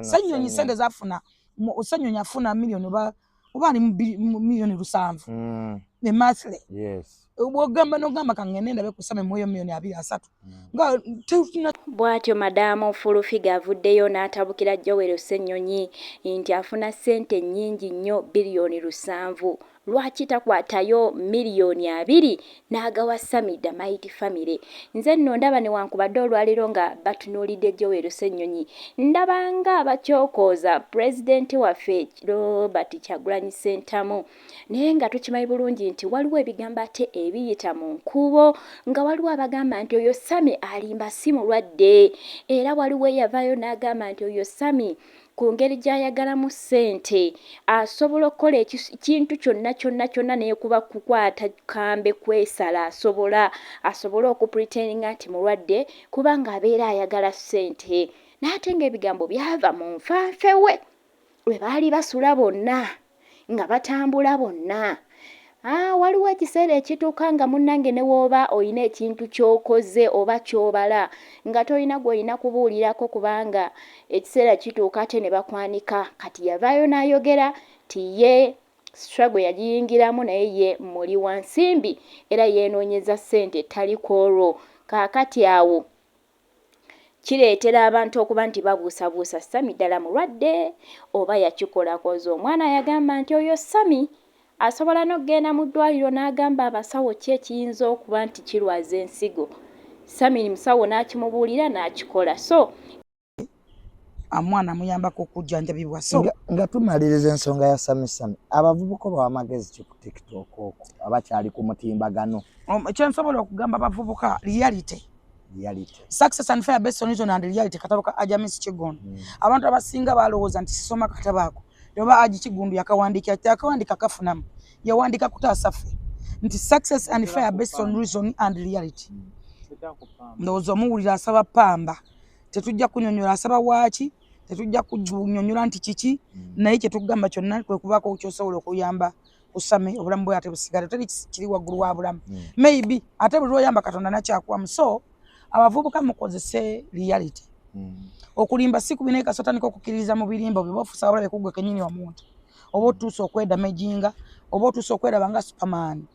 Ssenyonyi sente zafuna, Ssenyonyi afuna miliyoni oba ali mu miliyoni 7 ne monthly. Bwogamba nogamba kangende ndabe ku Sammy mweyo miliyoni 20, 30 nga tetulina. Bw'atyo Madaamu Full Figure avuddeyo n'atabukira Joel Ssennyonyi nti afuna ssente nnyingi nnyo, biliyoni 7, lwaki takwatayo miliyoni 20 n'agawa Sammy the Mighty Family? Nze nno ndaba newankubadde olwaleero nga batunuulidde Joel Ssennyonyi, ndaba nga abakyokooza pulezidenti waffe Robert Kyagulanyi Ssentamu, naye nga tukimanyi bulungi nti waliwo ebigambo ate ebiyita mu nkubo, nga waliwo abagamba nti oyo Sammy alimba, si mulwadde. Era waliwo eyavaayo n'agamba nti oyo Sammy ku ngeri gy'ayagalamu ssente asobola okukola ekintu kyonna kyonna kyonna, naye kuba kukwata kambe kwesala, asobola asobole okupretendinga nti mulwadde kubanga abeera ayagala ssente. N'ate ng'ebigambo byava mu nfanfe we we baali basula bonna nga batambula bonna. Waliwo ekiseera ekituuka nga munnange ne w'oba oyina ekintu ky'okoze oba ky'obala nga tolina gw'olina kubuulirako, kubanga ekiseera kituuka ate ne bakwanika. Kati yavaayo n'ayogera ti ye struggle yagiyingiramu, naye ye muli wa nsimbi era yeenoonyeza ssente, tali ku olwo. Kaakati awo kireetera abantu okuba nti babuusabuusa, Sammy ddala mulwadde oba yakikola? 'Cause omwana yagamba nti oyo Sammy asobola n'okugenda mu ddwaliro n'agamba abasawo ki ekiyinza okuba nti kirwaza ensigo, Sammy musawo n'akimubuulira n'akikola. So omwana amuyambako okujjanjabibwa, so Nga tumaliriza ensonga ya Sammy Sammy, abavubuka obawa amagezi ki ku TikTok okwo abakyali ku mutimbagano? Kyensobola okugamba abavubuka, reality. Reality. Success and Failure Based on Reason and Reality, katabo ka Ajamis Kigundu. Abantu abasinga balowooza nti sisoma katabo ako oba Aji Kigundu yakawandiika. Yakawandika kafunamu, yawandika kutaasa ffe nti success and failure based on reason and reality. Ndowooza omuwulira asaba pamba, tetujja kunyonyola asaba waaki, tetujja kunyonyola nti kiki, naye kyetugamba kyonna kwe kubaako kyosobola okuyamba ku Sammy, obulamu bwe ate busigale. Teri kiri waggulu wa bulamu. Maybe ate buli lwoyamba Katonda nakyakuwamu. So abavubuka mukozese reality. Okulimba si kubi, naye kasi otandika okukkiririza mu birimba bye ofuusa abalabe kugwe kenyini omuntu, oba otuuse okwedamejinga oba otuuse okweraba nga Superman.